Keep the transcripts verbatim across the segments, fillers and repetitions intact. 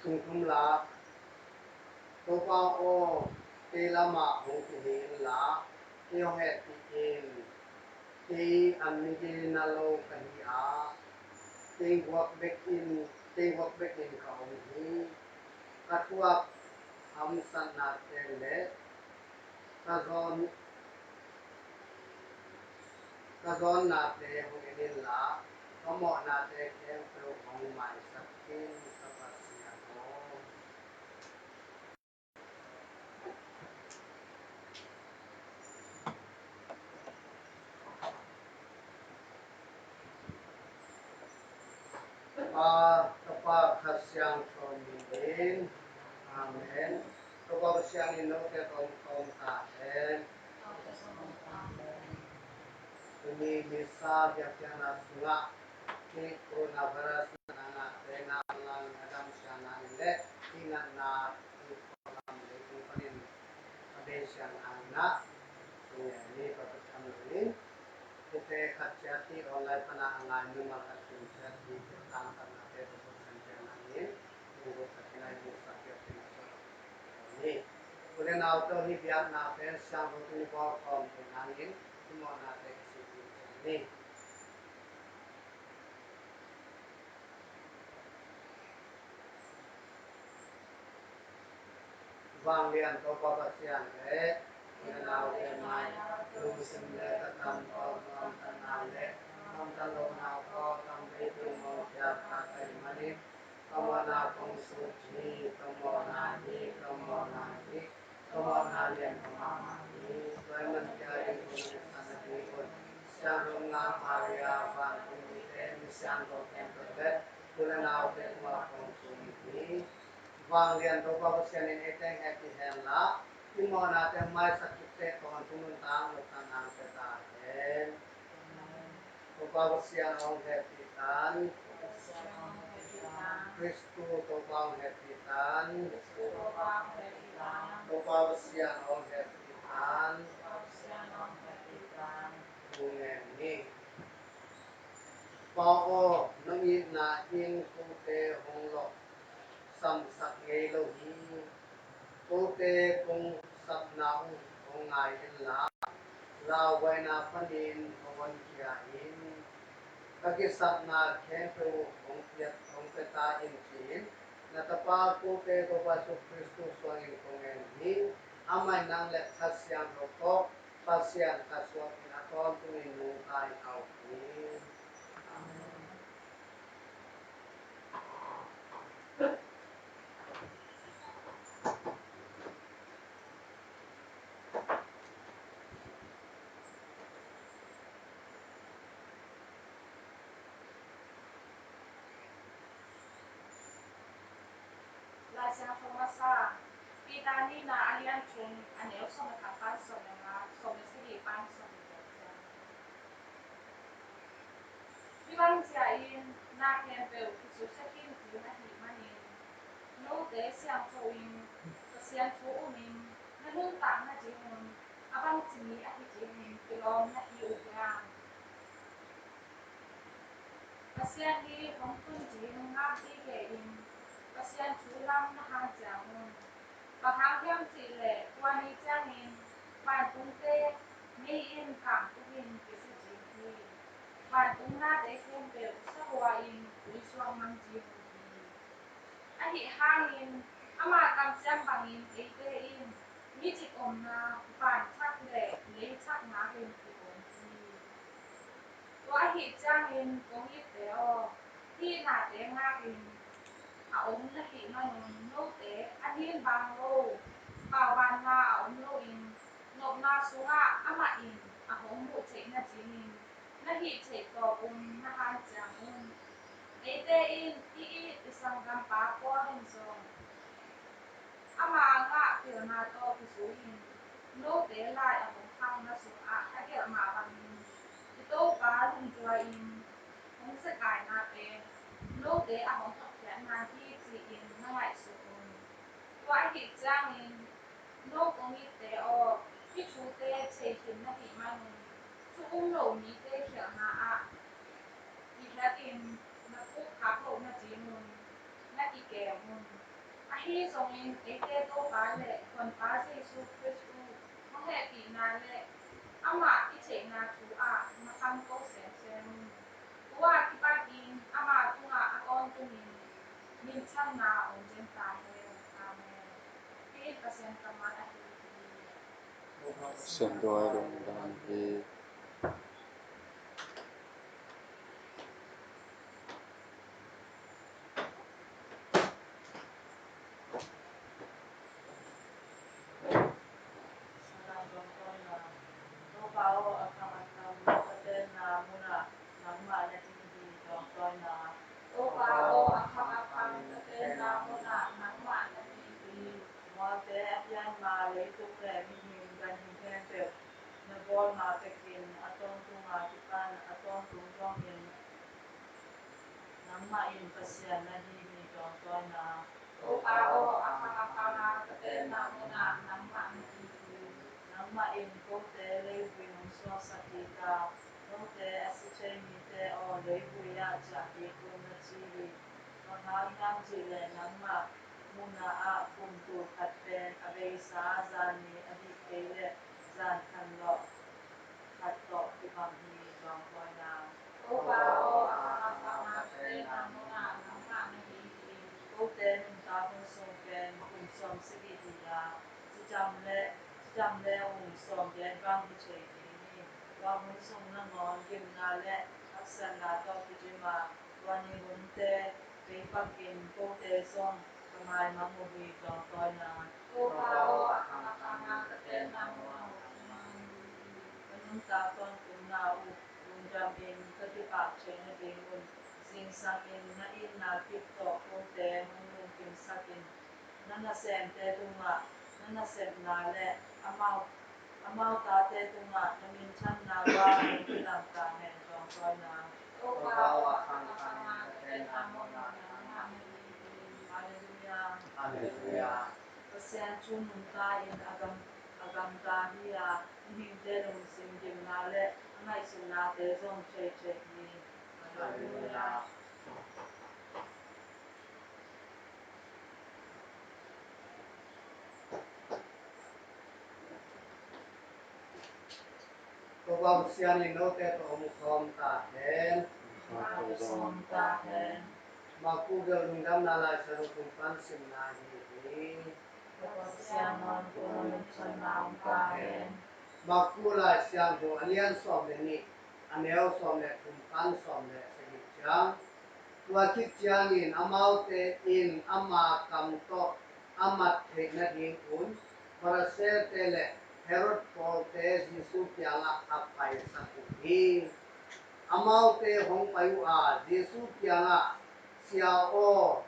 Sungkham la. Topa aw, kei lamah hong kihei inla, kei hong hehpih in. Kei an migina lo ka hi a, tengguak bekin, tengguak bekin ka om hi. Ka thuak hamsatnate le ka zawn, ka zawnnate hong en inla, ka mawhnate khempeuh hong maisak in, ka Pasian aw. Pa, Tapa, Kha Siangtho min in. Amen. Topa Pasian in note tawh kong ta hen. Tuni Missa biakpiakna sungah hih coronavirus natna, natna, a damsiatna in le hih natna i lam leitung panin a beisiatna in ah, tuni a ni pa ka tham lo in, hihte khat ciat hi, online pana a ngai mimal khat ciat hi, tangkhatnate tawh khan ciat nangin, tungkhat ciat nangin, sakhiat ciat nangin. U le naute aw, hih biakna pen siangtho tuni bawl khawm theih nangin, i mawhnate kisik ding ciat ni. Vanglian Topa Pasian le, u le naute mai, lungsim le ka tam tawh, nuamtanna le nuamtan lohna tawh, lam leitung mawngkhia ka kai manin, ka mawhna kong sut hi, ka mawhna hi, ka mawhna hi, ka mawhna lian ka mawhna hi. Tua ahih manin tua ding kong kipsakna ding un, Siangtho Nungak Maria, vantung mite, mi siangtho khempeuh le u le naute tungah kong thum hi. Vanglian Topa Pasian in eite hong hehpih hen la, i mawhnate maisak kik teh tawntung nuntak nopna nang pia ta hen. Topa Pasian hong hehpih tan. Kristu Topa hong hehpih tan. Topa Pasian hong hehpih tan. Thu ngen ni. Pa aw, nong itna in kote hong lawh samsak ngei lo hi. Kote kong sapna uh hong ngai inla, lauhuaina panin hong honkhia in. Ka kisapna khempeuh uh hong pia, hong pia ta in, ci-in na Tapa kote Topa Jesu Kristu suangin kong ngen hi. Amah in nang le Kha Siangtho tawh Pasian kha suak in a tawntungin nungta in a om hi. Amen. Lai Siangtho masa, Peter nihna a lian thum, a neu sawm le khat pan sawm le nga, sawm le sagih pan sawm le giat ciang. Hih bang ciangin na khempeuh kisusia khin ding ahih manin, note siangtho in, Pasian thu umin, na nuntakna dingun a bangci mi ahi dingin kilawm na hi uh hiam? Pasian hi hong tun ding ngak gige in, Pasian thu lam na hanciam un. Bang hang hiam cih leh, tua ni ciangin vantungte mei in kangtuk in kisi ding hi. Vantung nate khempeuh sa hua in tui suak mang ding uh hi. Ahih hangin, ama kamciam bangin eite in mi cik omna van thak le lei thak nakin kiom hi. Tua ahih ciangin kong itte aw, hih nate ngakin a om na hih manun note a nin bang lo, paubanna a om loin, nopna sungah amah in a hong muh theih nadingin na hih theih tawpin na hanciam un. Eite in i it i sanggampa Paul in zong ama a ngah pilna tawh kizui-in note lai a hong khakna sungah a gelh mah bangin i Topa lungduai-in hong zekai na pen note a hong hotkhiatna hi ci-in na ngaihsun un. Tua ahih ciangin no kong itte aw, Hih thute thei khin na hih manun, thu um lo mite khialhna ah kikhiatin na pukkhak lohna dingun na kikem un. Ahi zongin eite Topa le Honpa Jesu Khrist uh hong hehpihna le amah i theihna thu ah na khangto semsem un. Tua kipanin ama tungah a tawntungin minthanna om den ta hen. Amen. Hih in Pasian kammal ahi hi. Siangtho a lungdam hi. Topa aw, a khang a khang ka tenna munah nangmah na ding hi, dawngtawina. Topa aw, a khang a khang ka tenna munah nangmah na ding hi. Mualte a pian ma leitung le mihing ganhing khempeuh na bawl ma pekin a tawntung a kipan a tawntung dongin nangmah in Pasian na hi hi, dawngtawina. Topa aw, a khang a khang a ka tenna munah nangmah na hi hi. Nangmah in kote leivui hong suaksak hi ta, note a si thei mite aw, leivui ah ciah kik un na ci hi. Bang hang hiam cih leh nangmah muna ah kum tul khat pen a beisa zani ahih kei leh zan khan lawh khat tawh kibang hi, dawngtawina. Topa aw, a khang a khang a ka tenna munah nangmah na hi hi. Kote nuntak hun sung pen kum sawmsagih hi a, cidam le, cidam le hun sawmgiat bang hi thei ding hi. Tua hun sung nangawn gimna le haksatna tawh kidim a, tua ni hunte kei pakin kote zong ka maimang uh hi, dawngtawina. Topa aw, a khang a khang a ka tenna munah nangmah na hi hi. Ka nuntak tawntunna uh lungdamin ka kipak theih nadingun zingsangin na itna kip tawh kote hong lungkimsakin na nasemte tungah na nasepna le amau, amau tate tungah na minthanna bang hong kilang ta hen, dawngtawina. Topa aw, a khang a khang a ka tenna munah nangmah na hi hi. Halleluiah. Halleluiah. Pasian thu nungta in a gam, a gamta hi a, mihingte lungsim gimna le a ngaihsutnate zong thei thei hi. Halleluiah. Topa Pasian in note tawh hong sawm ta hen. Hong sawm ta hen. Marku bel Lungdamna Lai Siangtho kum pan simna hi hi. Topa Pasian in note tawh hong sawm ta hen. Marku Lai Siangtho a lian sawm le nih, a neu sawm le thum pan sawm le sagih ciang. Tua khit ciangin amaute in ama kam tawh a mat theih nadingun Farisee-te le Herod pawlte Jesu kiangah a paisak uh hi. Amaute hong pai uh a, Jesu kiangah, "Sia aw,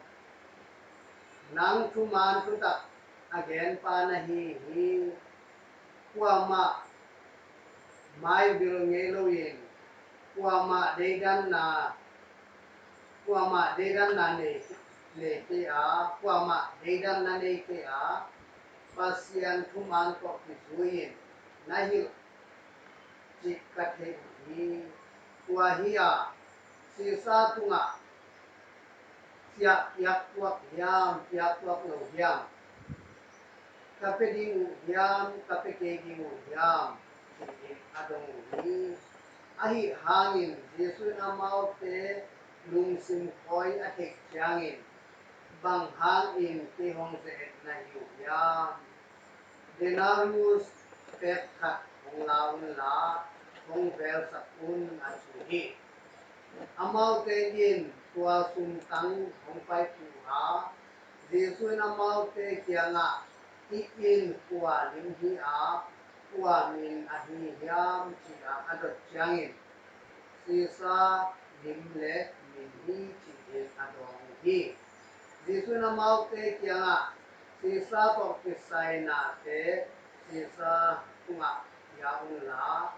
nang thuman thutak a genpa na hi hi. Kuamah maivil ngei loin, kuamah deidanna, kuamah deidanna nei, nei kei a, kuamah deidanna nei kei a, Pasian thuman tawh kizui-in na hilh cih ka thei uh hi. Tua hi a, Sisa tungah siah piak tuak hiam, piak tuak lo hiam? Ka pia ding uh hiam, ka pia kei ding uh hiam?" ci-in a dong uh hi. Ahi hangin Jesu in amaute lungsim khawi a theih ciangin, "Bang hangin kei hong ze-et na hi uh hiam? Denarius pek khat hong la unla, hong velsak un," a ci hi. Amaute in tua sumtang hong paipih uh a, Jesu in amaute kiangah, "Hih inn kua lim hi a, kua min ahi hiam?" ci-a a dot ciangin, "Sisa lim le min hi," ci-in a dawng uh hi. Jesu in amaute kiangah, "Sisa tawh kisai nate Sisa tungah pia unla,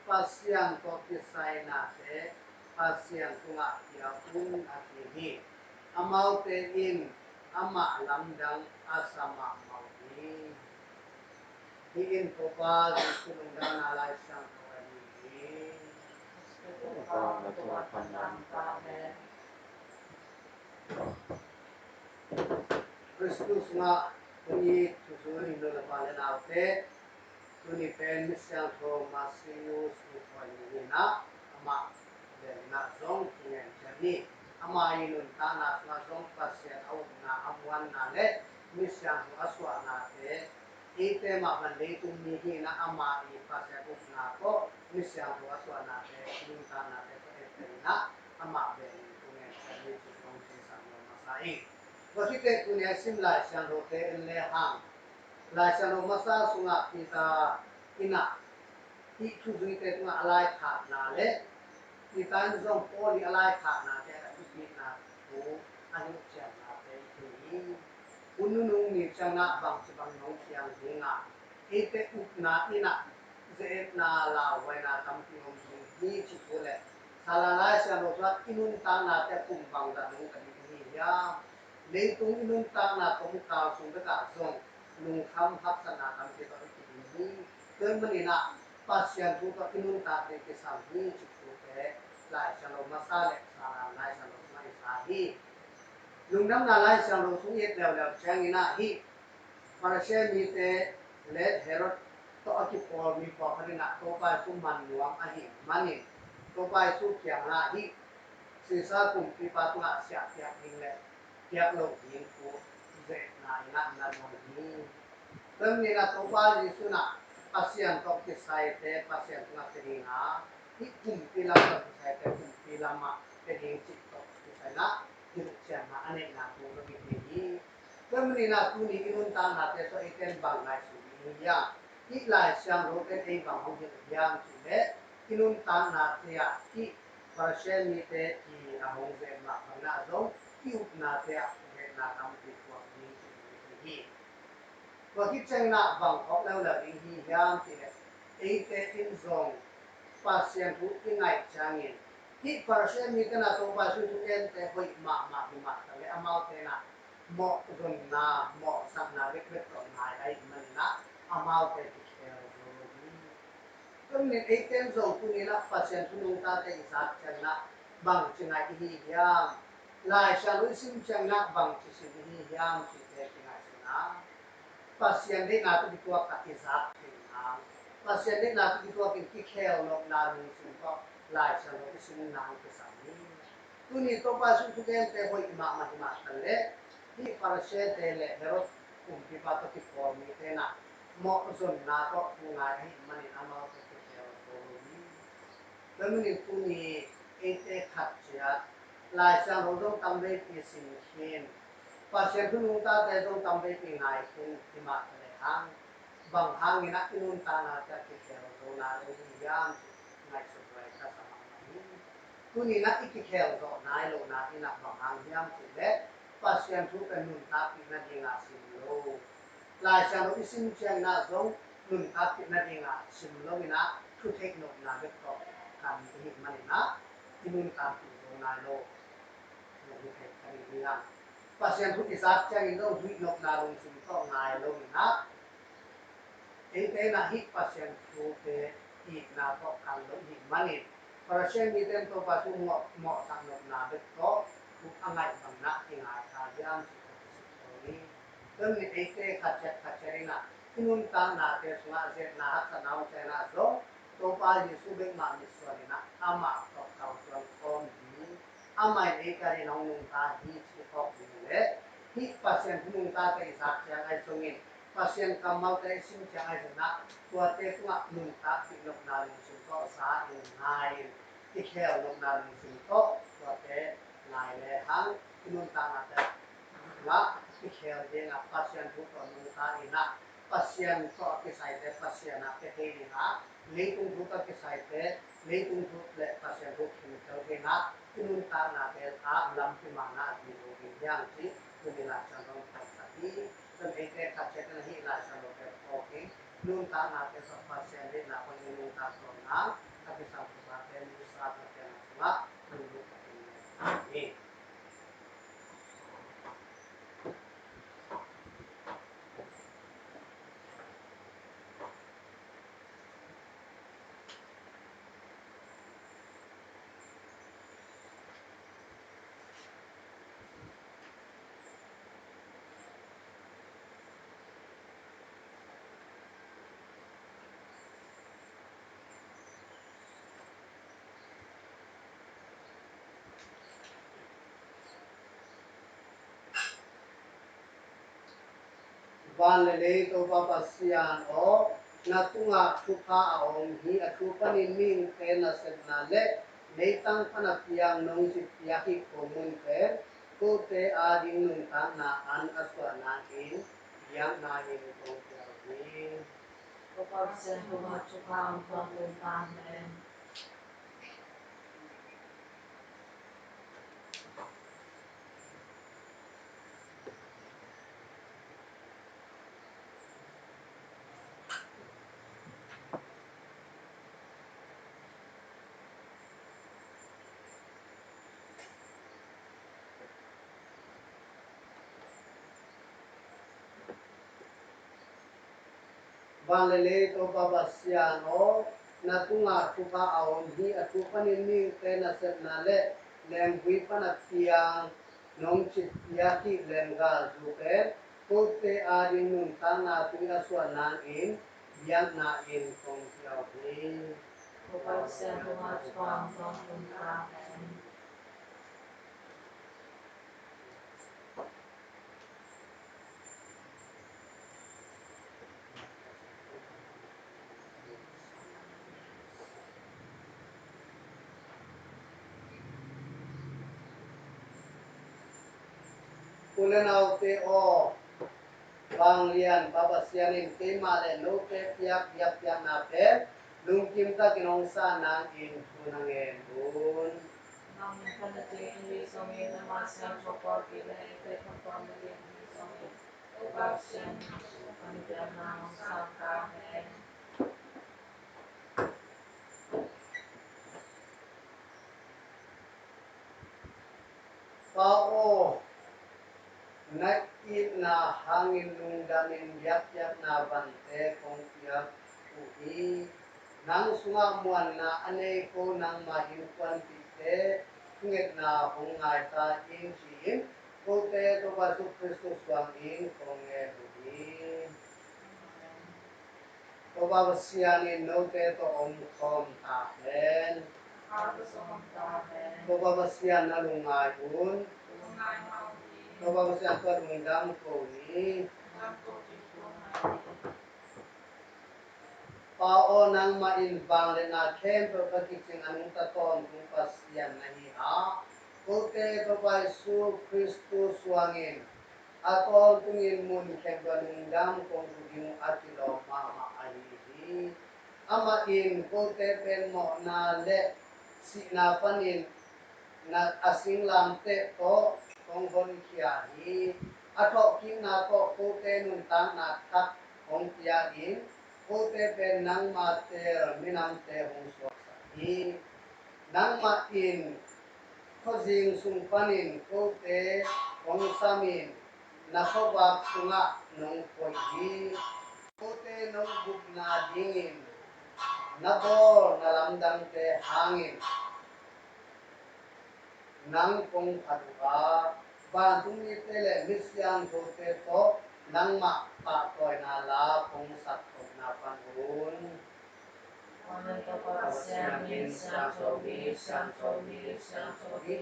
Pasian tawh kisai nate Pasian tungah pia un," a ci hi. Amaute in amah lamdang a sa mahmah uh hi. Hih in Topa Jesuh lungdamna Lai Siangtho ahi hi. Khristu sungah hong it thuzui nu le pa le naute, tuni pen Misiangtho Matthew sungkhuai ni hi-in ah, amah bel in ah zong kingen ciat ni. Ama ii nuntakna sungah zong Pasian a upna, a muanna le Misiangtho a suahnate, eite mah bang leitung mi hi-in ah ama ii Pasian upna tawh Misiangtho a suahnate, nuntaknate tawh eite in ah amah bel in kungen ciat ni ci zong theisak nuam masa ing. Tua khit teh tuni a sim Lai Siangthote en le hang, Lai Siangtho masa sungah Peter in ah hih thuzuite tungah a laikhakna le Peter in zong Paul ii a laikhaknate a thupitna thu a hilhciannate i thei hi. Hun nunung ni ciangin ah bangci bang in hong piang ding a, eite upna in ah ze-etna, lauhuaina tampi om ding hi cih thu le, Salan Lai Siangtho sungah i nuntaknate kum bangzah nungta ding i hi hiam? Leitung i nuntakna tomkal sung bekah zong lungkham haksatna tampi tawh i kiding hi. Tua ahih manin ah Pasian thu tawh i nuntakte kisam hi cih thute Lai Siangtho masa le Salan Lai Siangtho sungah i za hi. Lungdamna Lai Siangtho sung i et leuleu ciangin ah hih Pharisee mite le Herod tawh a kipawl mi pawlkhat in ah Topa Jesuh man nuam ahih manin Topa Jesuh kiangah hih Caesar kumpipa tungah siah piak ding le piak loh ding thu ze-etna in ah na nuam hi. Tua ahih manin ah Topa Jesuh in ah Pasian tawh kisaite Pasian tungah pia ding a, hih kumpi lam tawh kisaite kumpi lamah pia ding cih tawh kisai in ah hilhcianna a neihna thu zong i thei hi. Tua ahih manin ah tuni i nuntaknate sungah eite in bang ngaihsun ding i hi hiam? Hih Lai Siangthote in ei bang hong hilh hiam cih leh i nuntaknate ah hih Pharisee mite ii a hong ze-et mah bangin ah zong i upnate ah ze-etna tampi thuak ding cih i thei hi. Tua khit ciangin ah bang phawk leuleu ding i hi hiam cih leh eite in zong Pasian thu i ngaih ciangin hih Pharisee mite in ah Topa Jesuh thugente hoih mahmah hi mah taleh amaute in ah mawhzonna, mawhsakna bekbek tawh ngai ahih manin ah amaute kikhel zo lo hi. Tua ahih manin eite in zong tuni in ah Pasian thu nungtate i zak ciangin ah bangci ngaih i hi hiam? Lai Siangtho i sim ciangin ah bangci sim i hi hiam cihte kingaihsun a, Pasian deihna tawh kituak a i zak theihna, Pasian deihna tawh kituak in kikhel nopna lungsim tawh Lai Siangtho i simna hong kisam hi. Tuni Topa Jesuh thugente hoih mahmah hi mah taleh hih Pharisee-te le Herod kumpipa tawh kipawl mite in ah mawhzonna tawh thu ngai ahih manin amaute kikhel zo lo hi. Tua ahih manin tuni eite khat ciat Lai Siangtho zong tamveipi sim khin, Pasian thu nungtate zong tamveipi ngai khin hi mah taleh hang, bang hangin ah i nuntaknate ah kikhel zo nai lo i hi hiam cih ngaihsut huai ka sa mahmah hi. Tuni in ah i kikhel zawh nai lohna in ah bang hang hiam cih leh Pasian thu pen nuntakpih nadingah sim lo, Lai Siangtho i sim ciangin ah zong nuntakpih nadingah sim lo in ah thu theih nopna bek tawh kan i hih manin ah i nuntakpih zo nai lo. Nong hi thei ka hi hi hang. Pasian thu i zak ciangin zong huih nopna lungsim tawh ngai lo in ah eite in ah hih Pasian thute itna tawh kan lo i hih manin Pharisee mite in Topa Jesuh mawh, mawhsak nopna bek tawh thu a ngaih bangin ah kingai kha hiam cih tawh kisitso ni. Tua ahih manin eite khat ciat khat ciat in ah i nuntaknate sungah ze-etna haksatna om ciangin ah zong Topa Jesuh bek mah mitsuan in ah amah tawh kalsuan khawm ding, amah in eite adingin hong nungta hi cih i phawk ding le hih Pasian thu nungtate i zak ciang ahi zongin, Pasian kammalte i sim ciang ahi zongin ah tuate tungah nuntakpih nopna lungsim tawh za in ngai in, kikhel nopna lungsim tawh tuate ngai le hang i nuntaknate tungah kikhel dingah Pasian thu tawh nungta in ah Pasian tawh a kisaite Pasian ah pia thei ding a, leitung thu tawh a kisaite leitung thu le Pasian thu khentel ding a, i nuntaknate ah lampi manna a ding lo ding hiam cih tuni Lai Siangtho in hong paisak hi. Tua ahih manin eite khat ciat in ah hih Lai Siangtho pen phawk in, nuntaknate sungah Pasian deihna pan i nuntak zawhna, a kisam thupha pen nusakna pen sungah lunglut takin nei hi. Van le lei Topa Pasian aw, na tungah thupha a om hi. A thu panin mihingte nasepna le leitang pan a piang nong citpiak hih khomun pen kote ading nuntakna an a suah nangin biakna in kong piak hi. Topa Pasian tungah thupha a om tuan ta hen. Van le lei Topa Pasian aw, na tungah thupha a om hi. A thu panin mihingte nasepna le lengvui pan a piang nong citpiak hih lenggalzu pen kote ading nuntakna tui a suah nangin biakna in kong piak hi. Topa Pasian tungah thupha a om tuan ta hen. U le naute aw, Vanglian Pa Pasian in keimah le note piak biakpiakna pen lungkim takin hong sa nangin thu na ngen un. Nang min than na ding hi zongin, na ma siangtho pawlpi le eite kham tuam na ding hi zongin, Topa Pasian in hong sang ta hen. Pa aw, na itna hangin lungdamin biakpiakna vante kong piak uh hi. Nang sungah muanna a nei ko nangmah innkuanpihte thungetna hong ngai ta in, ci-in kote Topa Jesu Khrist suangin kong ngen uh hi. Topa Pasian in note tawh om khawm ta hen. Topa Pasian na lungngai un. Topa Pasian tawh lungdam ko ni. Pa aw, nangmah in vangliatna khempeuh ka kicing a nungta tawntung Pasian na hi a, kote Topa Jesu Khrist suangin a tawntungin mun khempeuh lungdam kong ko ding uh a kilawm mahmah ahi hi. Amah in kote pen mawhna le sihna panin na a singlamteh tawh kong honkhia hi. A thawhkikna tawh kote nuntakna thak hong pia in, kote pen nangma teel minamte hong suaksak hi. Nangmah in khuazing sung panin kote hong samin, na khuavak sungah nong koih hi. Kote nong gupna dingin na bawl na lamdangte hangin nang kong phat uh a, vantungmite le mi siangthote tawh nangmah pahtawina la kong sak khopna pan un. Amen. Topa Pasian min siangtho hi, siangtho hi, siangtho hi.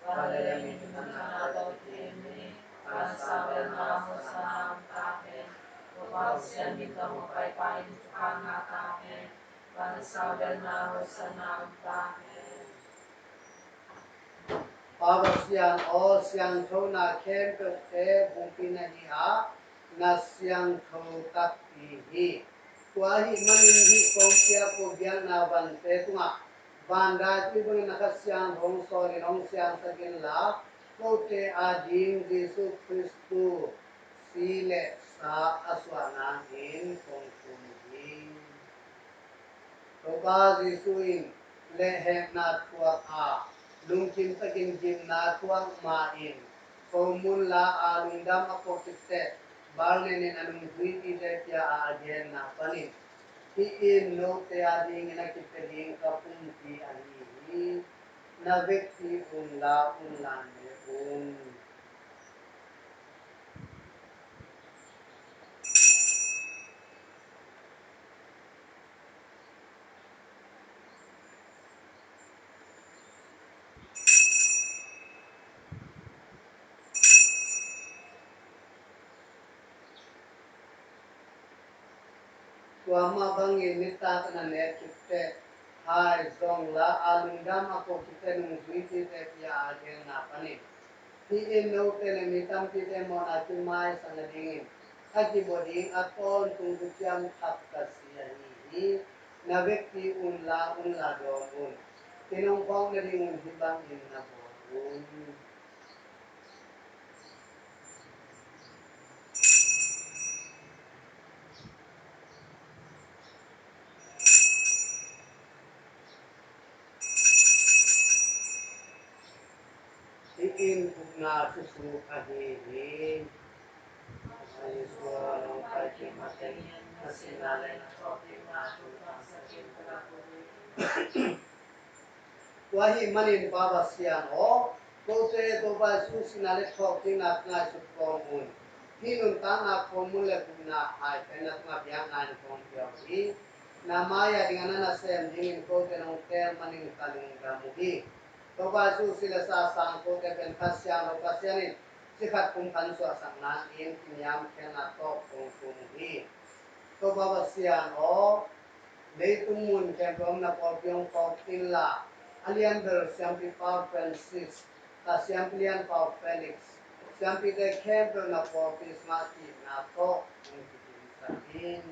Vangliatna min thang a tawh kim hi. Vansau velna Hosana om ta hen. Topa Pasian min tawh hong paipa in thupha ngah ta hen. Vansau velna Hosana om ta hen. Pa Pasian aw, siangthona khempeuhte bungpi na hi a, na siangtho takpi hi. Tua ahih manin hih kong piak uh biakna vante tungah van daitui bangin na Kha Siangtho hong sawl in hong siangsak inla, kote ading Jesu Khrist si le sa a suah nangin kong thum hi. Topa Jesu in lehhekna thuak a, lungkim takin gimna thuak ma-in, khomun la a lungdam a ko khit teh, balnenin a nungzuipite pia a, a genna panin, hih in note adingin a kipia ding ka pumpi ahi hi. Na vekpi unla, un lan le un. Tua mah bangin nitak na nek khit teh, hai zong la a lungdam a ko khit teh nungzuipite pia a gelna panin, hih in note le mi tampite mawhna kimaisak nadingin a kibawl ding a tawntung thuciam thak ka si ahi hi. Na vekpi un la un la dawn un. Kinongphawk nadingun hih bangin na bawl un. Hih in gupna thusuk ahi hi. Jesu a nong pai kik matengin na sihna le na thawhkikna thu tangsakin ka lak uh hi. Tua ahih manin Pa Pasian aw, kote Topa Jesu sihna le thawhkikna ngaihsut khawm un. Hih nuntakna khomun le gupna hai pen na tungah biakna in khawm pia uh hi. Na mai-a dingin na nasem dingin kote nong teel manin ka lungdam uh hi. Topa Jesu si le sa sang kote pen Kha Siangtho Pasian in sikhat kum khat suahsak nangin kiniamkhiatna tawh kong thum uh hi. Topa Pasian aw, leitung mun khempeuh a om na pawlpi hong phawk inla, a lianbel Siampi Pa Francis, a Siampi Lianpa Felix, siampite khempeuh na pawlpi sungah itna tawh hong kidimsak in.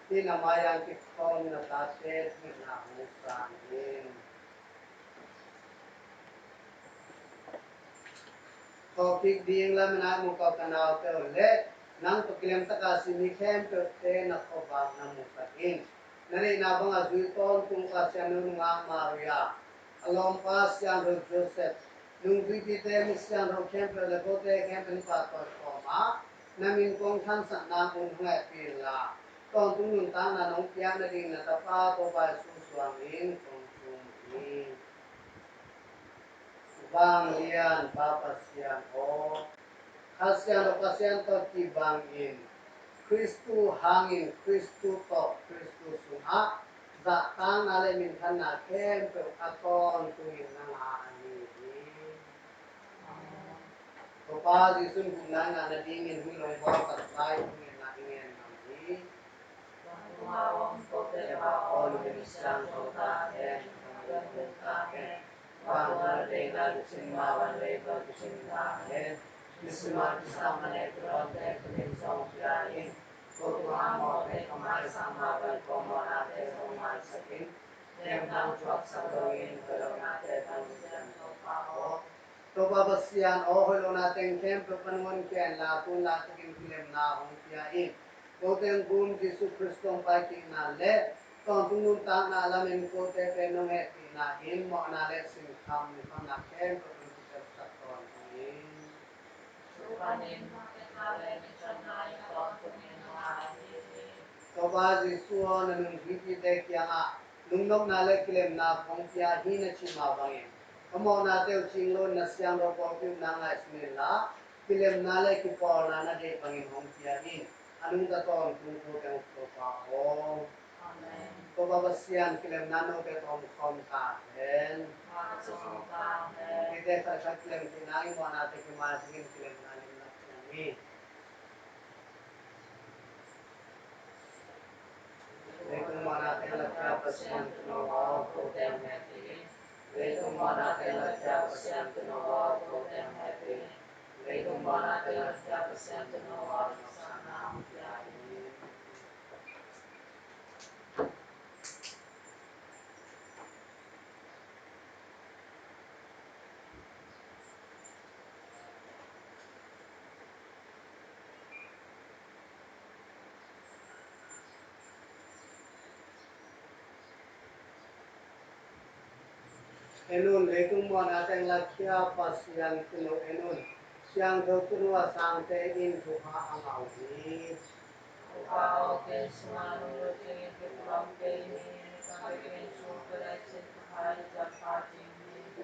Hih na mai-ah kikhawm na tate hihna hong sang in. Thawhkik ding lam in a muh ka naute uh le nang tawh kilem taka si mi khempeuhte na khuavak na musak in. Na neihna bangah zui tawntung Pasian nunung ah Maria, a lawmpa Siangtho Joseph, nungzuipite, mi siangtho khempeuh le kote khempeuh in pahtawi khawm a, na min kong thansak nang un hong hehpih inla, tawntung nuntakna nong piak nading na tapa Topa Jesu suangin kong thum hi. Vanglian Pa Pasian aw, Kha Siangtho Pasian tawh kibangin, Khristu hangin, Khristu tawh, Khristu sungah zahtakna le minthanna khempeuh a tawntungin nang a ahi hi. Topa Jesu in gupna ngah nadingin hih lungbawl sak lai hong ngenna i ngen ngam hi. Vantung a om kote Pa aw, na min siangtho ta hen, na gam dang ta hen, vantung a deihna kicin ma bangin leitung ah kicin ta hen. Nisim a kisam a nek kidawnte tuni zong pia in. Ko tungah mawhte ka maisak mah bangin ko mawhnate zong maisak in. Neu nang thuaksak lo in, ka lohnate tang in, Topa aw. Topa Pasian aw, hoih lohna teng khempeuh pan honkhia inla, tu-in lak takin kilemna hong pia in. Kote hong kum Jesu Khristu hong paikikna le tawntung nuntakna lamin kote pen nong hehpihna in mawhna le sinkham, lungkhamna khempeuh hong kitelsak tawntung in. Topa Jesu aw, na nungzuipite kiangah lungnopna le kilemna kong pia hi na cih mah bangin, ka mawhnate uh cing loin na siangtho pawlpi uh na ngaihsun inla, kilemna le kipawlna na deih bangin hong pia in. A nungta tawntung kote hong Topa aw. Amen. Topa Pasian, kilemna note tawh om khawm ta hen. Eite khat khat kilem theihna in mawhnate kimaisik in, kilemna limlak ciang hi. Leitung mawhnate lakhia Pasian Tuuno aw, kote hong hehpih in. Leitung mawhnate lakhia Pasian Tuuno aw, kote hong hehpih in. Leitung mawhnate lakhia Pasian Tuuno aw, nopsakna hong pia in. En un, leitung mawhna teng lakhia Pasian Tuuno en un. Siangtho Tuuno a sangte in thupha a ngah uh hi. Topa aw, ken sungah nong lut dingin kikulam kei ni. Ka ken sung ka lai cin ka hai zat pha ding hi.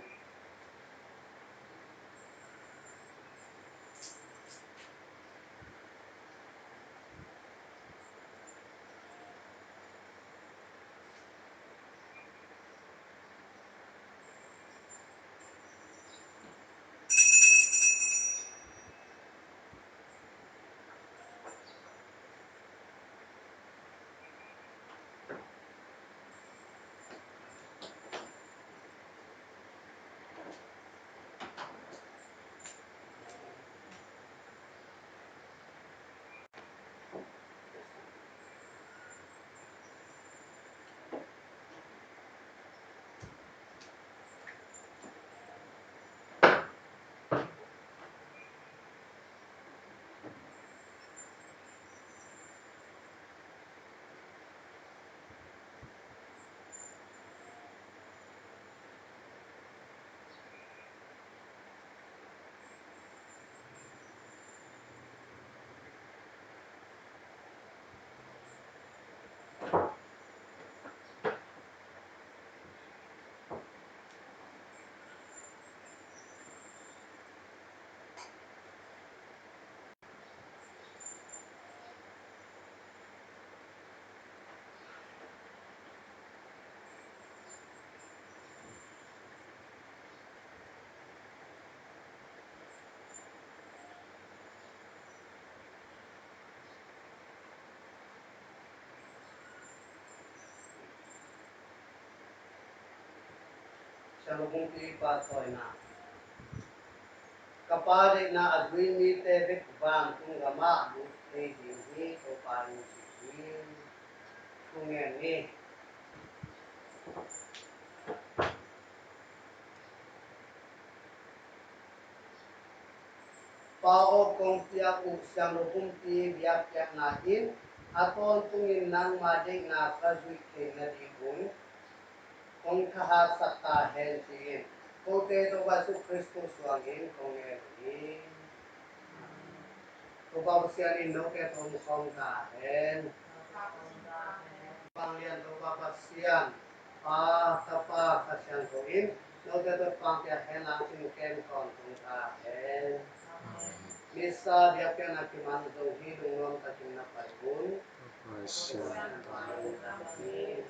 Siangtho Pumpi pahtawina. Ka Pa deihna a zui mite bek vantung gamah lut thei ding hi, Topa in ci hi. Thungen ni. Pa aw, kong piak uh Siangtho Pumpi biakpiakna in a tawntungin nangma deihna ka zuih theih nadingun hong thahatsak ta hen ci-in kote Topa Jesuh Khrist suangin kong ngen hi. Topa Pasian in note tawh om khawm ta hen. Vanglian Topa Pasian, Pa, Tapa, Kha Siangtho in note tawh pangpia hen lang, cin kem tawntung ta hen. Missa biakpiakna kiman zong hi, lungnuam takin na pai un. Amen.